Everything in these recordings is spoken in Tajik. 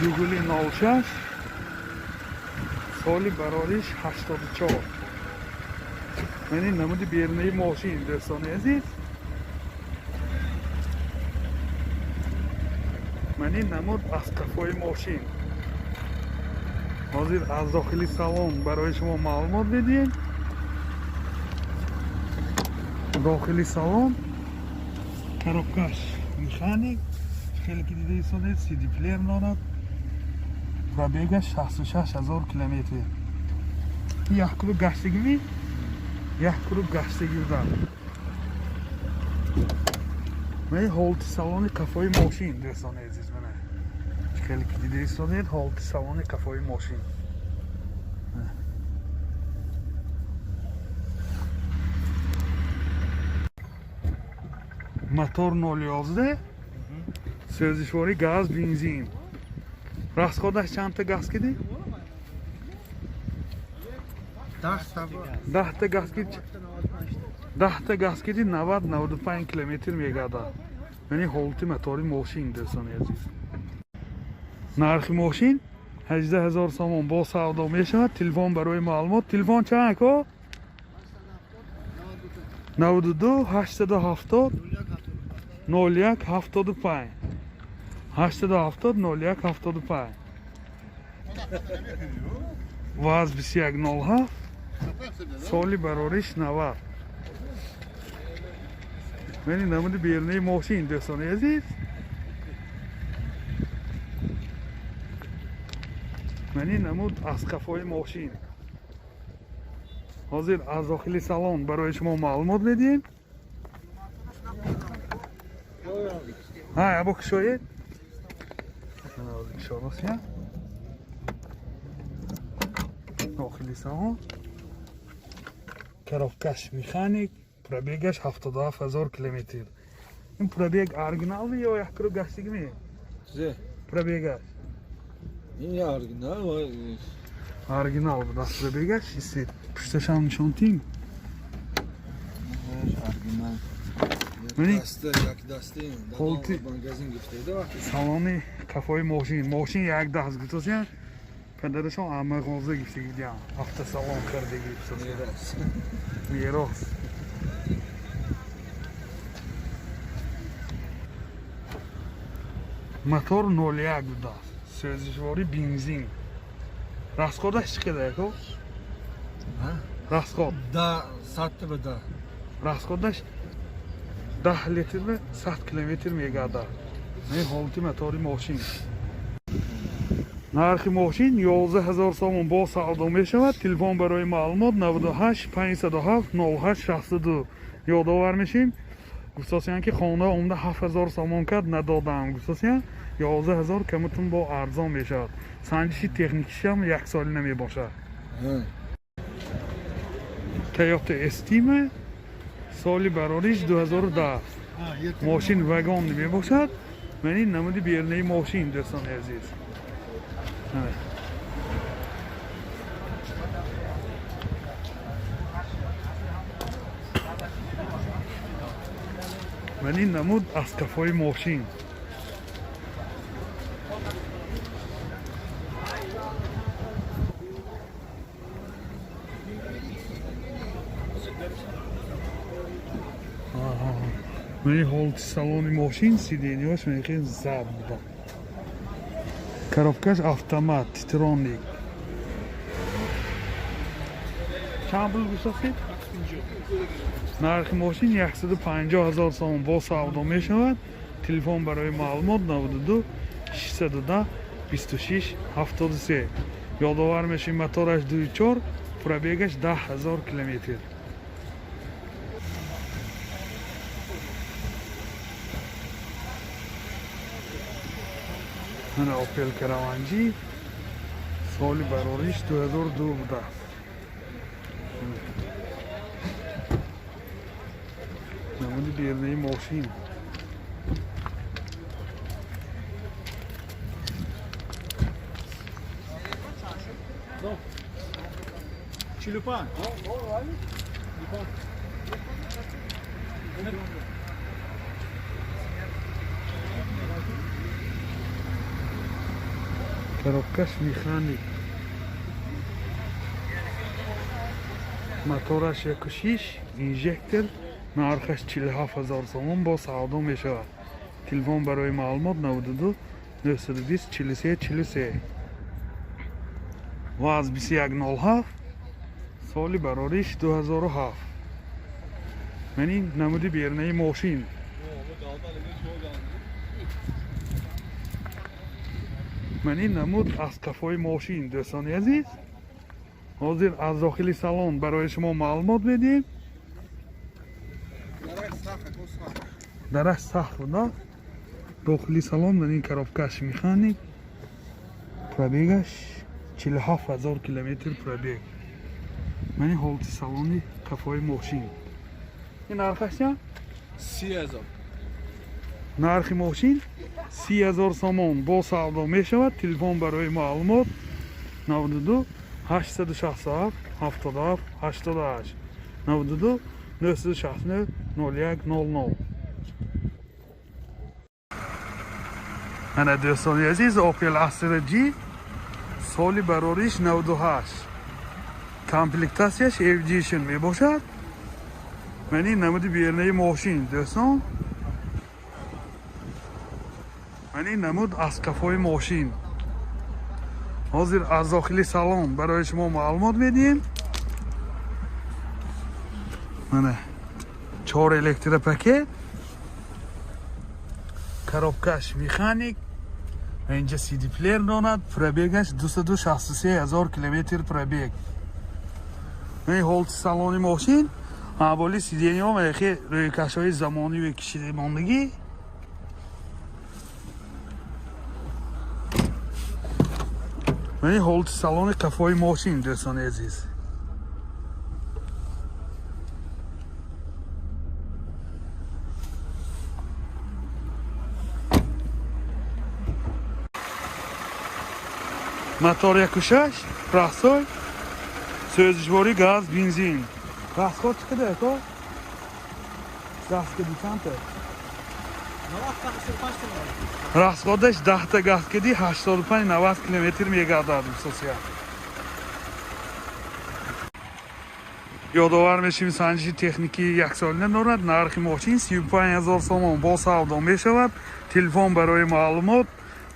Жигули 06, соли барориш 84. Мани намуди берунаи мошин, дӯстони азиз. Мани намуд аз қафои мошин. Ҳозир аз дохили салон барои шумо маълумот медиҳем. Дохили салон коробкаш механик, хеле ки дида истодед, CD плеер дорад. Пробегаш 66 ҳазор километр. Як круг гаштагӣ, як круг гаштагӣ будам. Ман ҳолати салони қафои мошин, дӯстони азиз, мана. Хеле ки дида истодед, ҳолати салони қафои мошин. Мотор 0,11, сӯзишворӣ газ, бензин. Расходаш чандта газ кидӣ? 10та газ кидӣ. 10та газ кидӣ, 90-95 километр мегардад. Яъне ҳолати мотори мошин, дӯстони азиз. Нархи мошин 18 ҳазор сомон, бо савдо мешавад. Телефон барои маълумот. Телефон чанд ако? 92 870 01 75. 870 01 75. ВАЗ 2107, соли барориш 90. Мани намуди берунаи мошин, дӯстони азиз. Мани намуд аз қафои мошин. Ҳозир аз дохили салон барои шумо маълумот медиҳем. Ҳа, або кушоед. Кушодосия. Дохили салон. Коробкаш механик, пробегаш 77 ҳазор километр. Ин пробег оригинал ё як круг гаштагӣ ме? Зе. Пробегаш. Ин я оригинал. Оригинал будааст пробегаш. Истед, пушташам нишон тим. Оригинал. Мани? Даста, як дасти. Ҳолати Магазин гирифтеда вақти. Салони қафои мошин. Мошин як даст гуфтосия. Падарашон аз мағоза гирифтагӣ будиям. Автосалон харида гирифтосия. Мерос. Мерос. Мотор 0,1 будааст. Сӯзишворӣ бензин. Расходаш чӣ қадар ако? Ҳа? Расход. Да, садта ба да. Расходаш 10 литр ба 100 километр мегардад. Ин ҳолати мотори мошин. Нархи мошин 11 ҳазор сомон, бо савдо мешавад. Телефон барои маълумот 98 507 08 62. Ёдовар мешем. Гуфтосиян ки хона омда 7 ҳазор сомон кард, надодам. Гуфтосиян 11 ҳазор камутун бо арзон мешавад. Санҷиши техникишам як соли намебошад. Toyota Estima, соли барориш 2010. Мошин вагон мебошад. Ман ин намуди берунаи мошин, дӯстони азиз. Ман ин намуд аз қафои мошин. Мани ҳолати салони мошин, сиденияш мехел зард буда. Коробкаш автомат, титроник. Чанд пул гуфтастед? Нархи мошин 150 ҳазор сомон, бо савдо мешавад. Телефон барои маълумот 92 610 26 73. Ёдовар мешавем, мотораш 2,4, пробегаш 10 ҳазор километр. Мана Opel Караванҷи, соли барориш 2002 будааст. Намуди берунаи мошин. 45. Коробкаш механик. Мотораш 1.6, инжектор, нархаш 47 ҳазор сомон, бо савдо мешавад. Телефон барои маълумот 92 920 43 43. ВАЗ 2107, соли барориш 2007. Ман ин намуди берунаи мошин. Ман ин намуд аз қафои мошин, дӯстони азиз. Ҳозир аз дохили салон барои шумо маълумот медиҳем. Дараш сахт буда. Дохили салон ман ин коробкаш механик. Пробегаш 47 ҳазор километр пробег. Ман ин ҳолати салони қафои мошин. Ин нархаш чанд? 30 000. Нархи мошин 30 ҳазор сомон, бо савдо мешавад. Телефон барои маълумот 92 867 77 88, 92 969 01 00. Ана, дӯстони азиз, Opel Astra G, соли барориш 98, комплектатсияш Aviation мебошад. Ман ин намуди берунаи мошин, дӯстон. Ман ин намуд аз қафои мошин. Ҳозир аз дохили салон барои шумо маълумот медиҳем. Мана чор электропакет, коробкаш механик, инҷа CD плеер дорад, пробегаш 263 ҳазор километр пробег. Ин ҳолати салони мошин, ҳаволи сиденьяҳо мехе рӯйкашҳои замониве кишидамондагӣ. Ин ҳолати салони қафои мошин, дӯстони азиз. Мотор 1.6, простой, сӯзишворӣ газ, бензин. Расход чӣ қадар, ако? Газ кади чандта? Расходаш 10та газ кади 85-90 километр мегардад, хусусия. Ёдовар мешавем, санҷиши техникии яксолина дорад. Нархи мошин 35 ҳазор сомон, бо савдо мешавад. Телефон барои маълумот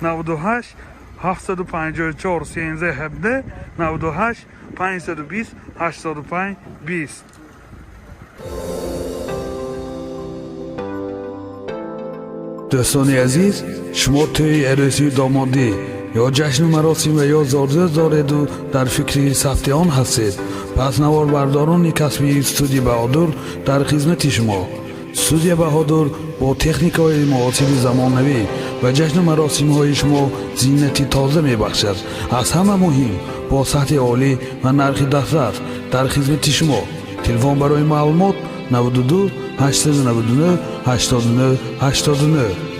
98 754 13 17, 98 520 85 20. Дӯстони азиз, шумо тӯи арӯсию домодӣ ё ҷашну маросим ва ё зодрӯз дореду дар фикри сабти он ҳастед, пас наворбардорони касбии студия Баҳодур дар хизмати шумо. Студия Баҳодур бо техникаҳои муосири замонавӣ ва ҷашну маросимҳои шумо зинати тоза мебахшад. Аз ҳама муҳим, бо сатҳи олӣ ва нархи дастрас дар хизмати шумо. Телефон барои маълумот 92 899 89 89.